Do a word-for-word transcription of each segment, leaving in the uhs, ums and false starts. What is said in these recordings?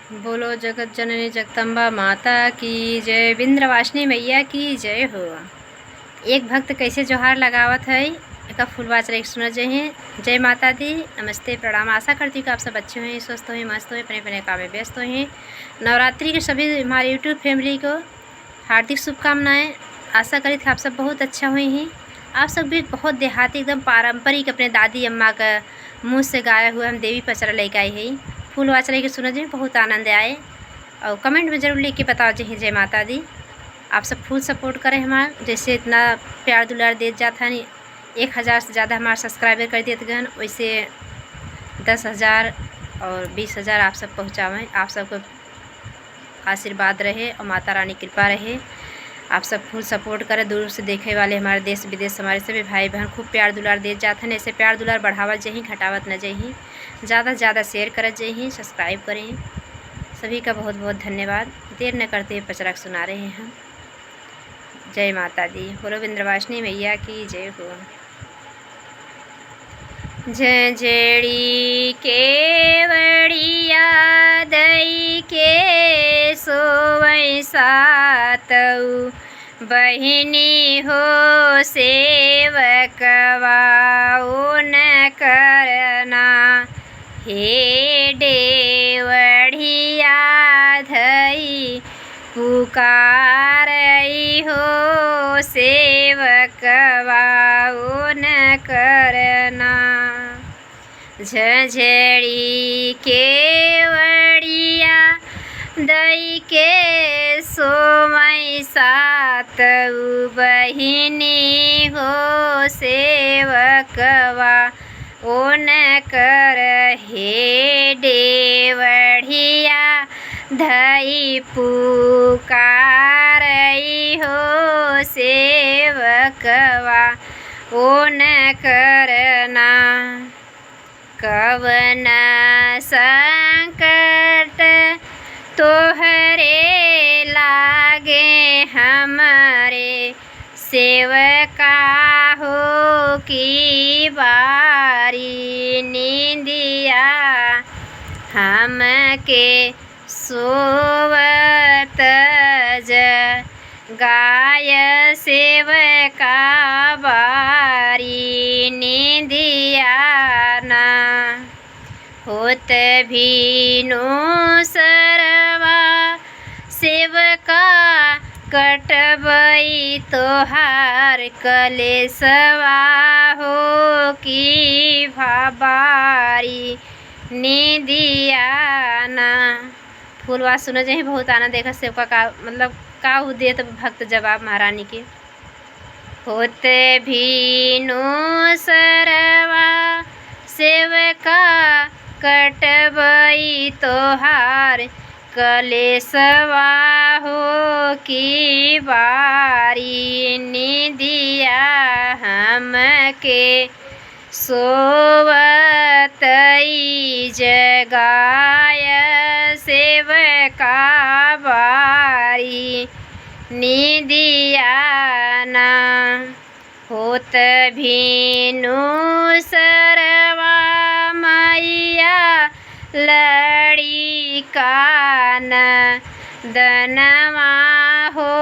बोलो जगत जननी जगदम्बा माता की जय, विंध्यवासिनी मैया की जय हो। एक भक्त कैसे जोहार लगावत है, एका फूलवा चढ़ाई के सुनत जइहीं। जय माता दी, नमस्ते, प्रणाम। आशा करती हूँ कि आप सब अच्छे होइहीं, स्वस्थ होइहीं, मस्त होइहीं, अपने अपने काम में व्यस्त होइहीं। नवरात्रि के सभी हमारे YouTube family को हार्दिक शुभकामनाएं। आशा करित कि आप सब बहुत अच्छा होइहीं। आप सब भी बहुत देहाती, एकदम पारंपरिक अपने दादी अम्मा का मुँह से गाया हुआ हम देवी पचरा लेके आई है। फूलवा चढ़ाई के सुनत जइहीं, बहुत आनंद आए। और comment में जरूर लिख के बताओ जइहीं जय माता दी। आप सब full support करें हमार, जैसे इतना प्यार दुलार देत जात हन, एक हज़ार से ज़्यादा हमार subscriber कर देत गन, वैसे दस हज़ार और बीस हज़ार आप सब पहुँचावें। आप सबको आशीर्वाद रहे और माता रानी कृपा रहे। आप सब full support करें। दूर से देखे वाले हमारे देश विदेश, हमारे सभी भाई बहन खूब प्यार दुलार देत जात हन। ऐसे प्यार दुलार बढ़ावत जइहीं, घटावत न जइहीं। ज़्यादा से ज़्यादा share करत जइहीं, subscribe करें। सभी का बहुत बहुत धन्यवाद। देर न करते हुए पचरा के सुना रहे हैं हम। जय माता दी, बोलो विंध्यवासिनी मैया की जय हो। झंझड़ी केवड़िया दई के सोवै सातऊ बहिनी हो सेवकवा ओन करना। हे डेवढ़िया धई पुकारई हो सेवकवा ओन करना। झंझड़ी केवड़िया दई के सोवै सातऊ बहिनी हो सेवकवा ओन कर। हे डेवढ़िया धई पुकारई हो सेवकवा ओन करना। कवन संकट तोहरे लागे हमरे सेवका हो की बारी निंदिया हमके सोवत जगाय सेवका बारी निंदिया ना। होत भीनु सरवा सेवका कटबई तोहार कलेसवा हो की भा बारी निंदिया ना। फूलवा सुनत जइहीं, बहुत आनंद। देखा सेवका का, मतलब, का उ देत भक्त जवाब महारानी के। होत भीनु सरवा सेवका कटबई तोहार कलेसवा हो की बारी निंदिया हमके सोवतई जगाय सेवका बारी निंदिया ना। होत भीनु सरवा मैया लड़िका नदनवा हो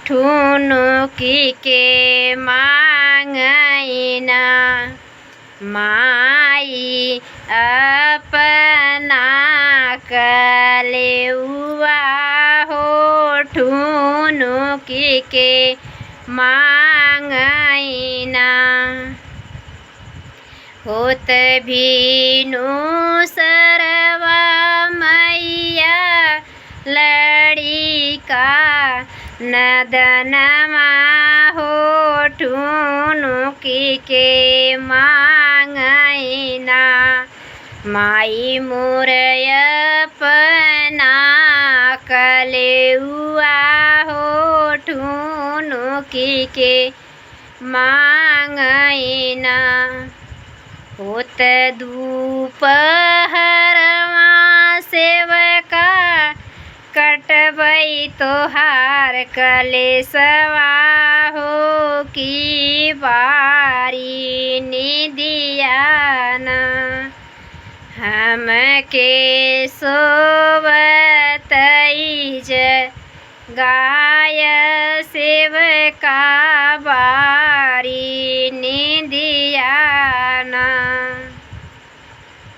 ठुनुकी के मांगइना। माई अपना कलेउवा हो ठुनुकी के मांगइना। होत भीनु सरवा मैया लड़िका नदनवा हो ठुनुकी के मांगइना। माई मोर अपना कलेउवा हो ठुनुकी के मांगइना। होत दुपहरवा सेवका कटबई तोहार कलेसवा हो की बारी निंदिया ना। हमके सोव गाय सेवका बारी निंदिया ना।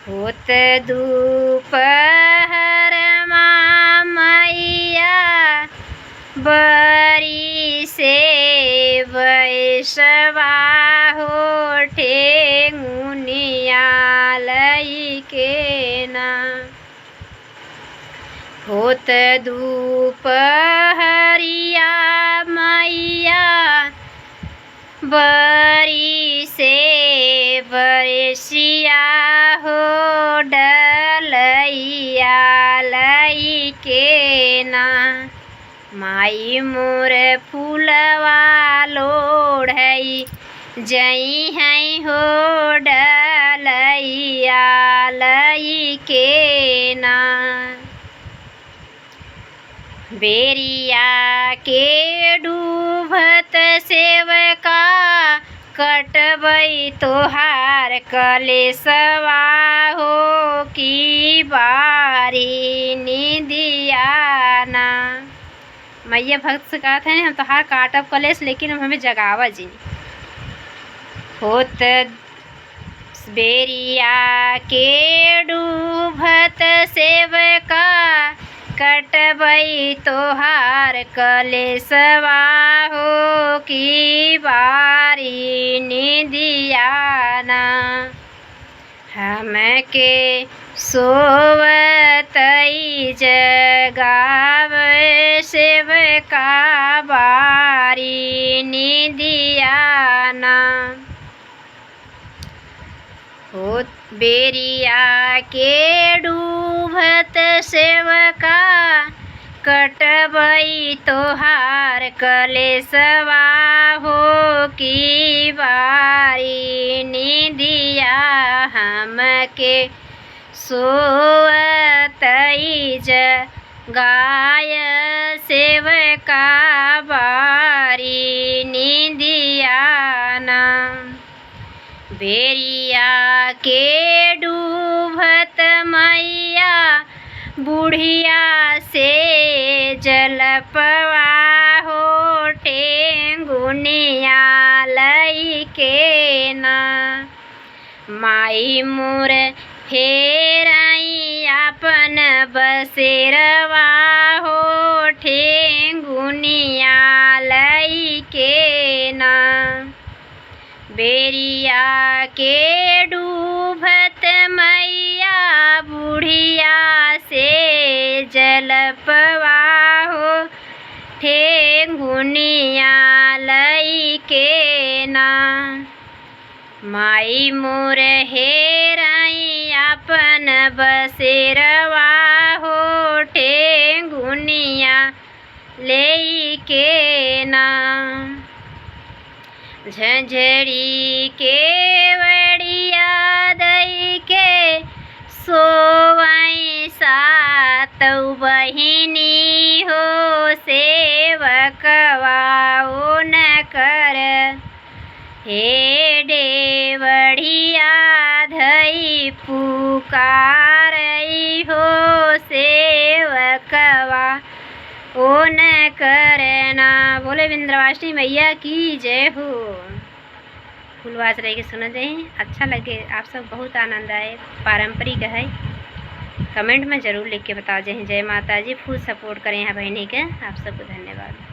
होत दुपहर मा मैया बरी से बैसवा हो ठेंगुनिया लइके ना। होत दुपहरिया मैया बरी से बरसिया हो डलैया लइके ना। माई मोर फुलवा लोढ़ई जइहैं हो डलैया लइके ना। बेरिया के डूबत सेवका कटबई तोहार कलेसवा हो की बारी निंदिया ना। मैया भक्त से कहत हैं, हम तोहार काटब कलेस, लेकिन अब हमें जगावा जिन। होत बेरिया के डूबत सेवका कटबई तोहार कलेसवा हो की बारी निंदिया ना। हमके सोवतई जगावे सेवका बारी निंदिया ना। होत बेरिया के डूबत सेवका कटबई तोहार कलेसवा हो की बारी निंदिया। हमके सोवतई जगाय सेवका बारी निंदिया ना। बेरिया के डूबत मैया बुढ़िया से जलपवा हो ठेंगुनिया लइके ना। माई मोर हेरई आपन बसेरवा हो ठेंगुनिया लइके ना। बेरिया के डूबत मैया बुढ़िया से जलपवा हो ठेंगुनिया लइके ना। माई मोर हेरई आपन बसेरवा हो ठेंगुनिया लेइके ना। झंझरी के वड़िया दइके सोवई सातौ बहिनी हो सेवकवा ओनकर। हे डेवढ़िया धई पुकारई हो सेवकवा ओनकर ना। बोले विंध्यवासिनी मैया की जय हो। फुलवा चढ़ाई के सुनत जाई, अच्छा लगे, आप सब बहुत आनंद आए, पारंपरिक है। Comment में जरूर लिख के बताओ। जय हिंद, जय माता जी, full support करें यहाँ बहिनी के, आप सबको धन्यवाद।